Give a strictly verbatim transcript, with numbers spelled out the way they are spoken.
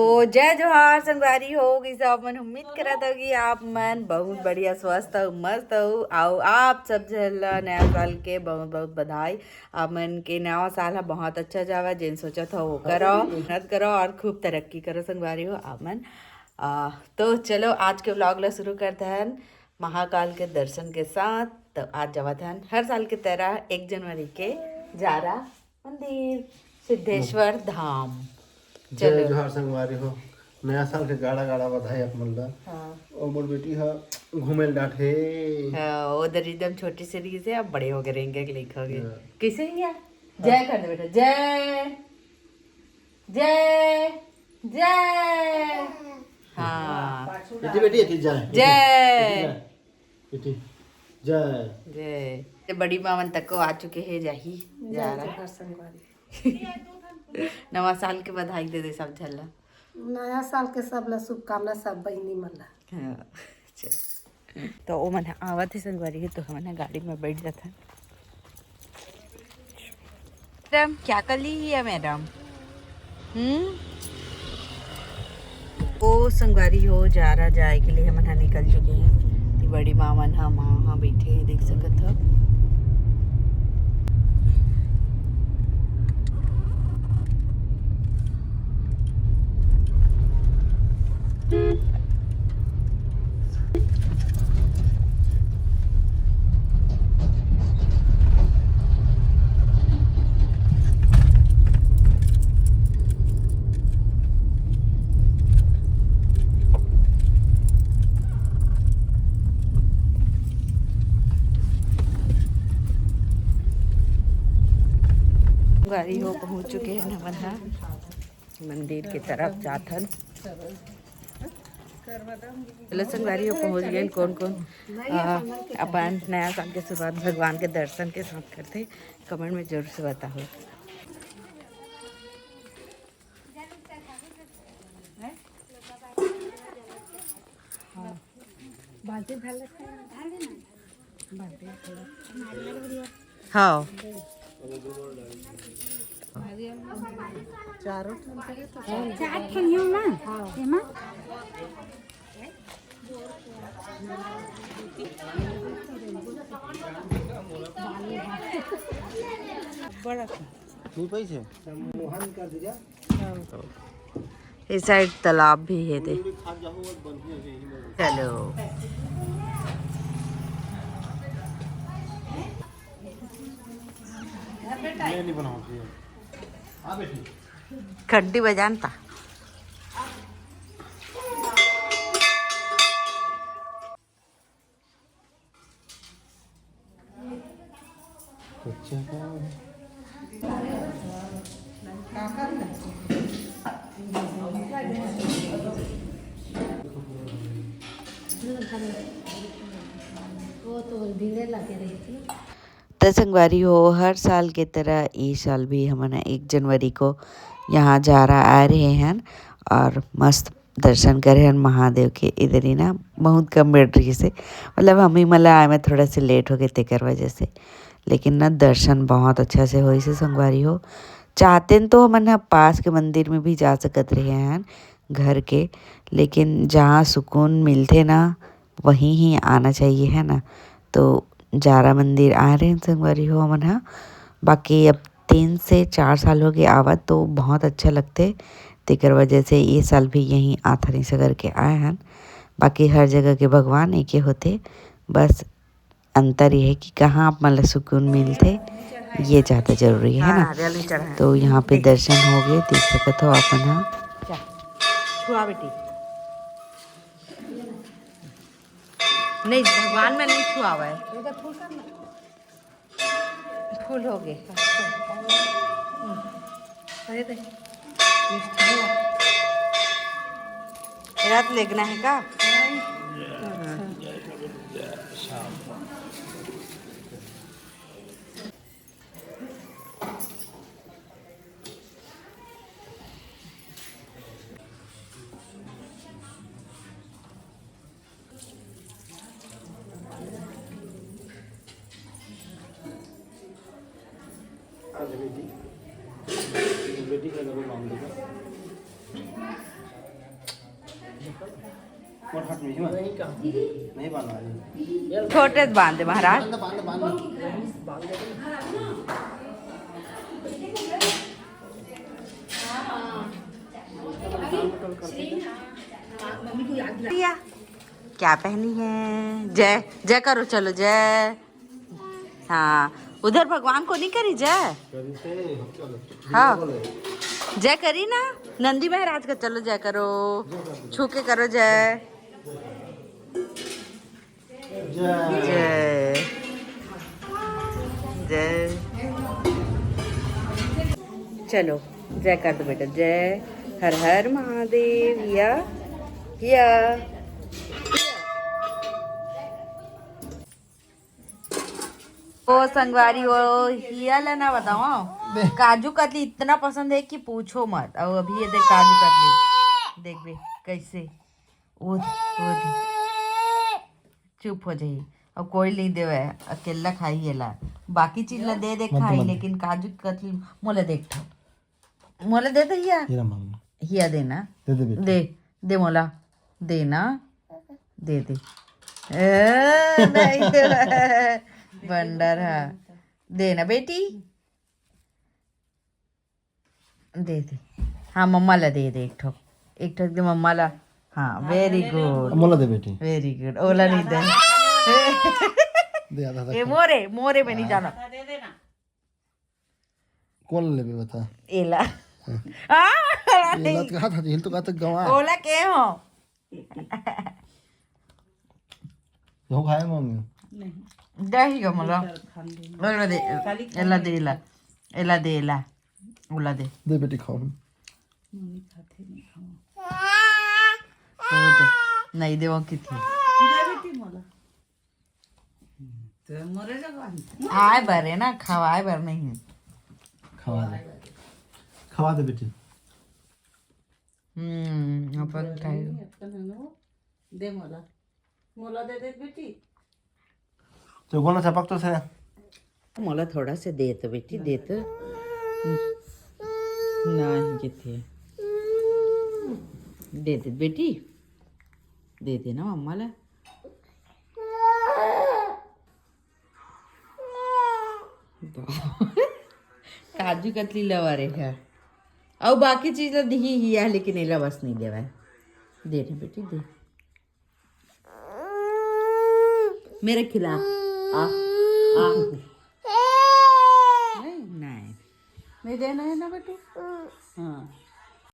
तो जय जोहार संगवारी हो, कइसे आप मन? उम्मीद करत हो कि आप मन बहुत बढ़िया, स्वस्थ हो, मस्त हो। अउ आप सब झन ला नया साल के बहुत बहुत बधाई। आप मन के नवा साल ह बहुत अच्छा जावा, जेन सोचत हो वो करो, मेहनत करो और खूब तरक्की करो संगवारी हो आप मन। आ, तो चलो आज के vlog ला शुरू करते हैं महाकाल के दर्शन के साथ। तो आज जावत हन हर साल के तरह एक जनवरी के जारा मंदिर सिद्धेश्वर धाम। जय चलो। जोहार संगवारी हो, नया साल के गाड़ा गाड़ा बधाई आप मन ला। हाँ। और मोर बेटी हा घूमे ल डांटे। हाँ, उधर एकदम छोटी सी रही से, अब बड़े हो गए रहेंगे, लिखोगे। हाँ। कैसे ही है? जय कर दे बेटा, जय, जय, जय। हाँ। बेटी, बेटी, बेटी, जय। जय। बेटी, जय। जय। ये बड़ी मामन तक को आ चुके हैं, जाही, जा रहा। जोहार संगवारी। नवा साल के बधाई दे दे सब झन ला। नया साल के सब ला शुभकामना, सब बहिनी मन ला। हाँ, चल। तो ओ मन ह आवत हे संगवारी, तो हमन ह गाड़ी में बैठ जाथन। मैडम, क्या कर ली है मैडम? हम्म। ओ संगवारी हो, जारा जाए के लिए हमन ह निकल चुके हैं। ती बड़ी माँ मन ह, माँ ह बैठे हे, देख सकत हो। गाड़ी हो पहुंच चुके हैं हमन ह मंदिर के तरफ जाथन। चलो संगवारी हो पहुंच गए। कौन कौन, अ, अपन नया साल के शुरुआत भगवान के दर्शन के साथ करते, कमेंट में जरूर से बताओ। हाँ। चारों ठन करे तो चार ठन हो ना। हाँ। एमा बड़ा नहीं पैसे। इस साइड तालाब भी है दे। चलो। घंटी बजान ता। वो तो भीड़े लगे रही थी। त संगवारी हो, हर साल के तरह ए साल भी हमन ह एक जनवरी को यहाँ जारा आए रहे हन और मस्त दर्शन करे हन महादेव के। इधर ही ना बहुत कम भीड़ रहिस हे, मतलब हम ही मला आए में थोड़ा से लेट हो गए तेकर वजह से, लेकिन ना दर्शन बहुत अच्छा से होइस हे संगवारी हो। चाहतेन तो हमन ह पास के मंदिर में भी जा सकत रहे हन घर के, लेकिन जहाँ सुकून मिलथे ना वहीं ही आना चाहिए, है ना। तो जारा मंदिर आए रहे संगवारी हो हमन ह, बाकी अब तीन से चार साल हो गए आवत, तो बहुत अच्छा लगथे। तेकर वजह से ये साल भी यहीं आथन ऐसा करके आए हन। बाकी हर जगह के भगवान एके होथे, बस अंतर ये है कि कहाँ आप मन ल सुकून मिलथे, ये ज़्यादा जरूरी है ना। हाँ, रेलिंग चढ़ा है। तो यहाँ पे देख। दर्शन हो गए, देख सकत हो आप मन ह। चल, छुआ बेटी। नहीं, भगवान में नहीं छुआवे। फूल हो गए। अरे दे। रात लेगना है का? आज बेटी, बेटी का जरूर नाम देगा। नहीं बांधना है। छोटे से बांध दे महाराज। बांध, बांध, बांध। प्रिया, क्या पहनी है? जय, जय करो, चलो जय। हाँ, उधर भगवान को नहीं करी जय। हाँ, जय करी ना, नंदी महाराज का। चलो जय करो, छू के करो जय। जय। जय। चलो, जय कर दो बेटा, जय। हर हर महादेव। या, या। ओ संगवारी, ओ हिया ला ना बताओ, काजू कतली इतना पसंद है कि पूछो मत। और अभी ये देख काजू कतली, देख बे कैसे, वो दे, वो दे। चुप हो जाई। अब कोई नहीं देवे, अकेला खाई एला। बाकी चीज ला दे दे मत खाई, मत। लेकिन काजू कतली मोला दे एक ठो। मोला दे दे हिया। ये रहा मांगना। हिया देना। दे दे बेटा। दे, दे मोला। देना। दे दे। ए, नहीं दे। बंडर हा। देना बेटी। दे दे। हाँ, मम्मा ला दे दे एक ठो। एक ठो दे मम्मा ला। हाँ, very good। मोला दे बेटी। Very good। ओला नहीं दे। दे आधा, आधा ये खा। मोरे, मोरे में नहीं जाना। कौन लेबे बता? एला। हाँ। आ, एला तो कहा था, जेल तो कहा था गवा। ओला के हो? यो खाए मम्मी। नहीं। दे ही गमला। इधर खान दे। ओला दे, खाली एला खान दे, एला। एला दे, एला। ओला दे। दे बेटी खाओ। मम्मी खाते नहीं खाओ। वो दे। नहीं दे, वो किथे। दे बेटी मोला। तो मोरे जगह। आए बर है ना, खवाए बर नहीं। खवा दे, खवा दे बेटी। हम्म, अपन खाए। अपन है ना वो। दे मोला, मोला दे दे बेटी। तो बोला चपक तो से। मोला थोड़ा से दे तो बेटी, दे तो। नहीं किथे। दे दे बेटी, दे दे ना मम्मा ला। काजू कतली लवा रे है। अउ बाकी चीज ला दिही ही है, लेकिन एला बस नहीं देवा है। दे रे बेटी, दे। मेरे खिला। आ, आ। नहीं, नहीं। नहीं देना है ना बेटी? हाँ।